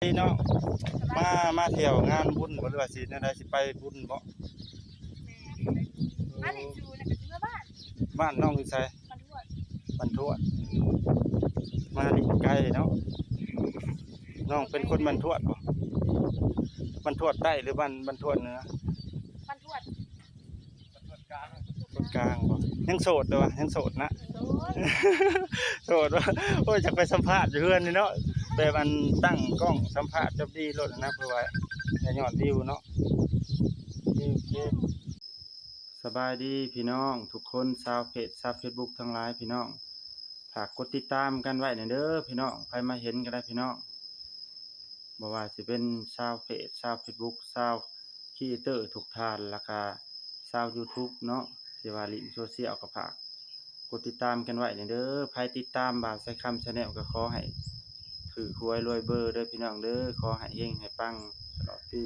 ເນາະ ມາ ມາທ່ຽວງານບຸນບໍ່ ຫຼືວ່າຊິແນວໃດ ຊິໄປບຸນບໍ່? ແມ່ນ ມາຫຼິ້ນຢູ່ ແລ້ວກໍຊິເມືອບ້ານ. ບ້ານນ້ອງຢູ່ໃສ? ບ້ານທວດ ບ້ານທວດ. ມານີ້ໄກເນາະ. ນ້ອງເປັນຄົນບ້ານທວດບໍ່? ບ້ານທວດໃຕ້ ຫຼືບ້ານ ບ້ານທວດເໜືອ? ບ້ານທວດ ຄົນກາງບໍ່? ຍັງໂສດເດີວະ ຍັງໂສດນະ? ໂສດ ໂສດບໍ່? ໂອ້ຍ ຢາກໄປສຳພາດຢູ່ເຮືອນນີ້ເນາະ ແບບອັນຕັ້ງກ້ອງສຳພາດຈັບດີໂລດນະ ເພາະວ່າໄດ້ຍອດວິວເນາະ. ໂອເຄ ໂອເຄ. ສະບາຍດີພີ່ນ້ອງທຸກຄົນ ຊາວເຟສ ຊາວເຟສບຸກທັງຫຼາຍພີ່ນ້ອງ ຝາກກົດຕິດຕາມກັນໄວ້ແດ່ເດີພີ່ນ້ອງ. ໃຜມາເຫັນກໍໄດ້ພີ່ນ້ອງ ບໍ່ວ່າຊິເປັນຊາວເຟສ ຊາວເຟສບຸກ ຊາວຄຣີເອເຕີທຸກທ່ານ ແລ້ວກະຊາວຢູທູບເນາະ ທີ່ວ່າຫຼິ້ນໂຊຊຽວ ກໍຝາກກົດຕິດຕາມກັນໄວ້ແດ່ເດີ. ໃຜຕິດຕາມບ່າວໄຊຄຳແຊນແນວ ກໍຂໍໃຫ້ຖືກຫວຍລວຍເບີເດີພີ່ນ້ອງເດີ ຂໍໃຫ້ເຮັງໃຫ້ປັງຕະຫຼອດປີ.